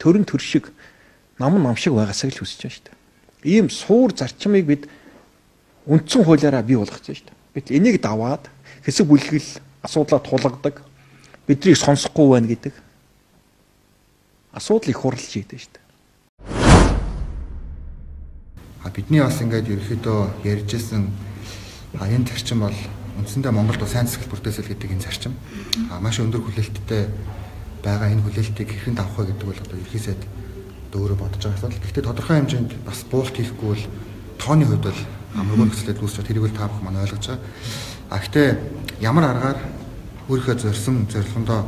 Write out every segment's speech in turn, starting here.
Төрөн төр шиг, нам нам шиг байгаасаа л хүсэж байна шүү дээ. Ийм суур зарчмыг бид үндсэн хуулиараа бий болгох гэж байна шүү дээ. Гэтэл энийг даваад хэсэг бүлгэл асуудлаа тулгадаг, бидрийг сонсохгүй байна гэдэг асуудал их хурлж идэв шүү дээ. Бидний бас ингээд ерөөхдөө ярьжсэн энэ зарчим бол үндсэндээ Монголд сайн засаглал бүрдээсэл гэдэг энэ зарчим маш өндөр хүлээлттэй байгаа. Энэ хүлээлтийг хэрхэн давах вэ гэдэг бол одоо ерхий сайд өөрөө бодож байгаа асуудал. Гэхдээ тодорхой хэмжээнд бас буулт хийхгүй бол тооны хувьд бол амаргүй нөхцөлөд үүсч байгаа. Тэрийг бол та бүхэн маань ойлгож байгаа. Гэхдээ ямар аргаар өөрийнхөө зорьсон зорилгондоо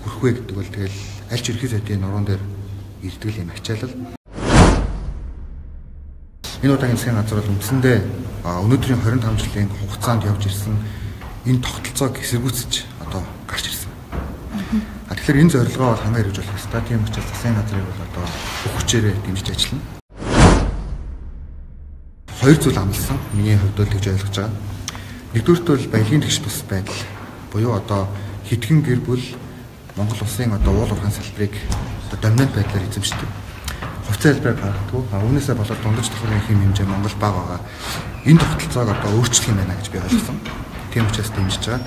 хүрэх вэ гэдэг бол тэгэл аль ч ерхий сайдын нуруунд дээр ирдэг юм ачаалал. Энэ удаагийн засгийн газар бол үндсэндээ өнөөдрийн 25 жилийн хугацаанд явж ирсэн энэ тогтолцоог эсэргүүцэж одоо гарч ирсэн. Тэгэхээр энэ зорилгоо бол хамаа хэрэгжүүлэх ёстой. Тийм учраас засгийн газрыг бол одоо бүх хүчээрээ дэмжиж ажиллана. Хоёр зүйл амласан. Миний хувьд бол тэгж ойлгож байгаа. Нэгдүгээрт бол баялагын тэгш бус байдал буюу одоо хэдхэн гэр бүл Монгол улсын одоо уул уурхайн салбарыг одоо доминант байдлаар эзэмшдэг. Хувьцаа хэлбэрээр гаргадаг. Үүнээсээ болоод дундаж давхаргын хэмжээ Монгол бага байгаа. Энэ тогтолцоог одоо өөрчлөх юм байна гэж би ойлгосон. Тийм учраас дэмжиж байгаа.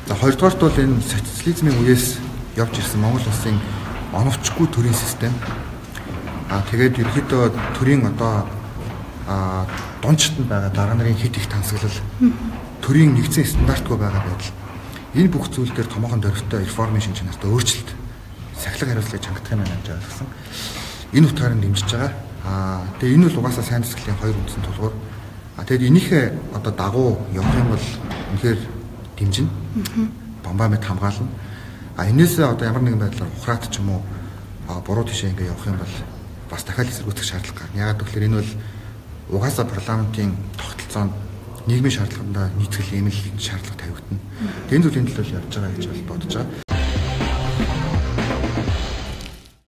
За хоёрдугаарт бол энэ социализмын үеэс явж ирсэн Монгол улсын оновчгүй төрийн систем. Тэгээд ерөнхийдөө төрийн одоо дундчтанд байгаа дарга нарын хит их тансаглал, төрийн нэгдсэн стандартгүй байгаа байдал. Энэ бүх зүйл дээр томоохон дөрвтэй реформын шинж чанартай өөрчлөлт, сахилга хариуцлагыг чангадах юм байна гэж ойлгосон. Энэ утгаар нь дэмжиж байгаа. Тэгээ энэ бол угаасаа сайн засаглалын хоёр үндсэн тулгуур. Тэгээд энийхээ одоо дагуу явах юм бол үнэхээр дэмжинэ. Бомбаа мэт хамгаална. Энээсээ одоо ямар нэгэн байдлаар ухраат ч юм уу буруу тишээ ингээ явах юм бол бас дахиад эсэргүүцэх шаардлага гарна. Яагаад гэвэл энэ бол угаасаа парламентын тогтолцоонд нийгмийн шаардлаганд нийцгэл ийм л шаардлага тавигдана. Энэ зүйлийн төлөө явж байгаа гэж бол бодож байгаа.